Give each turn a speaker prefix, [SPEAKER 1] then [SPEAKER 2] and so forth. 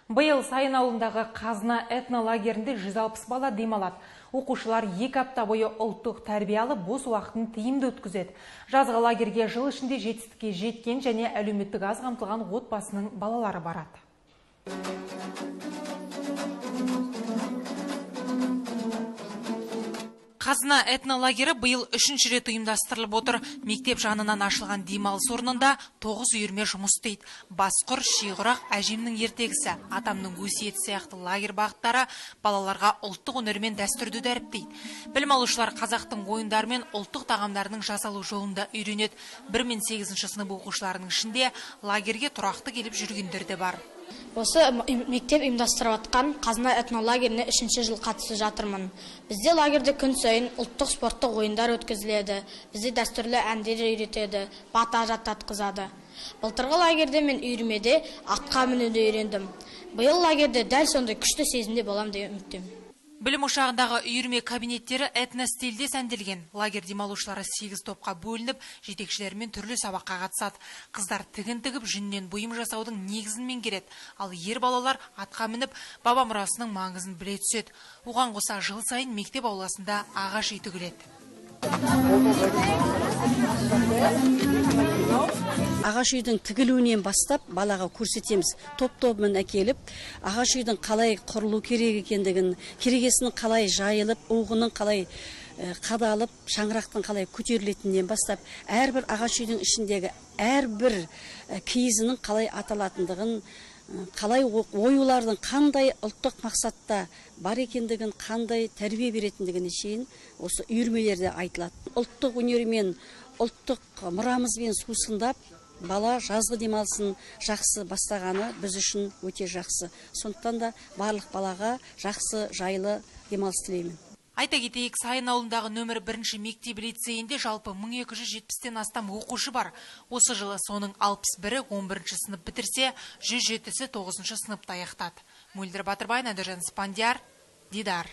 [SPEAKER 1] Биыл Сайын ауылындағы Қазына этнолагерінде 160 бала демалады. Оқушылар 2 апта бойы ұлттық тәрбие алып, бос уақытын тиімді өткізеді. Жазғы лагерге жыл ішінде жетістікке жеткен және әлеуметтік аз қамтылған отбасының балалары барады. Қазына этнолагері биыл 3-ші рет ұйымдастырылып отыр. Мектеп жанынан ашылған демалыс орнында 9 үйірме жұмыс істейді. Басқұр, шиғұрақ, әжемнің ертегісі, атамның өсиеті сияқты лагерь бағыттары балаларға ұлттық өнер мен дәстүрді дәріптейді. Білім алушылар қазақтың ойындары мен ұлттық тағамдарының жасалу жолын да үйренеді. 1 мен 8 сынып оқушыларының ішінде лагерге тұрақты келіп жүргендер де бар.
[SPEAKER 2] Осы мектеп ұйымдастырып жатқан Қазына этнолагеріне 3-ші жыл қатысып жатырмын. Бізде лагерде күн сайын ұлттық спорттық ойындар өткізіледі, бізде дәстүрлі әндер үйретеді, бата жаттатқызады. Былтырғы лагерде мен үйірмеде атқа мінуді үйрендім. Биыл лагерде дәл сондай күшті сезімде болам деген үміттемін.
[SPEAKER 1] Білім ошағындағы үйірме кабинеттері этностильде сәнделген. Лагерь демалушылары 8 топқа бөлініп, жетекшілермен түрлі сабаққа қатысады. Қыздар тігін тігіп, жүннен бұйым жасаудың негізін меңгереді. Ал ер балалар атқа мініп, баба мұрасының маңызын біле түседі. Оған қоса жыл сайын мектеп ауласында ағаш үй тігіледі.
[SPEAKER 3] Ағаш үйдің тігілуінен бастап балаға көрсетеміз. Топ-тобымен әкеліп, ағаш үйдің қалай құрылу керек екендігін, керегесінің қалай жайылып, уығының қалай қадалып, шаңырақтың қалай көтерілетінінен бастап, әрбір ағаш үйдің ішіндегі әрбір киізінің қалай аталатындығын, қалай оюлардың қандай ұлттық мақсатта бар екендігін, қандай тәрбие беретіндігіне шейін осы үйірмелерде айтылады. Ұлттық өнермен, ұлттық мұрамызбен сусындап, бала жазғы демалысын жақсы бастағаны біз үшін өте жақсы. Сондықтан да барлық балаға жақсы, жайлы демалыс тілеймін.
[SPEAKER 1] Айта кетейік, Сайын ауылындағы нөмір 1 мектеп лицейінде жалпы 1270-тен астам оқушы бар. Осы жылы соның 61-і 11 сынып бітірсе, 107-сі 9 сыныпты аяқтады. Мөлдір Батырбай, Надыржан Спандияр, Дидар.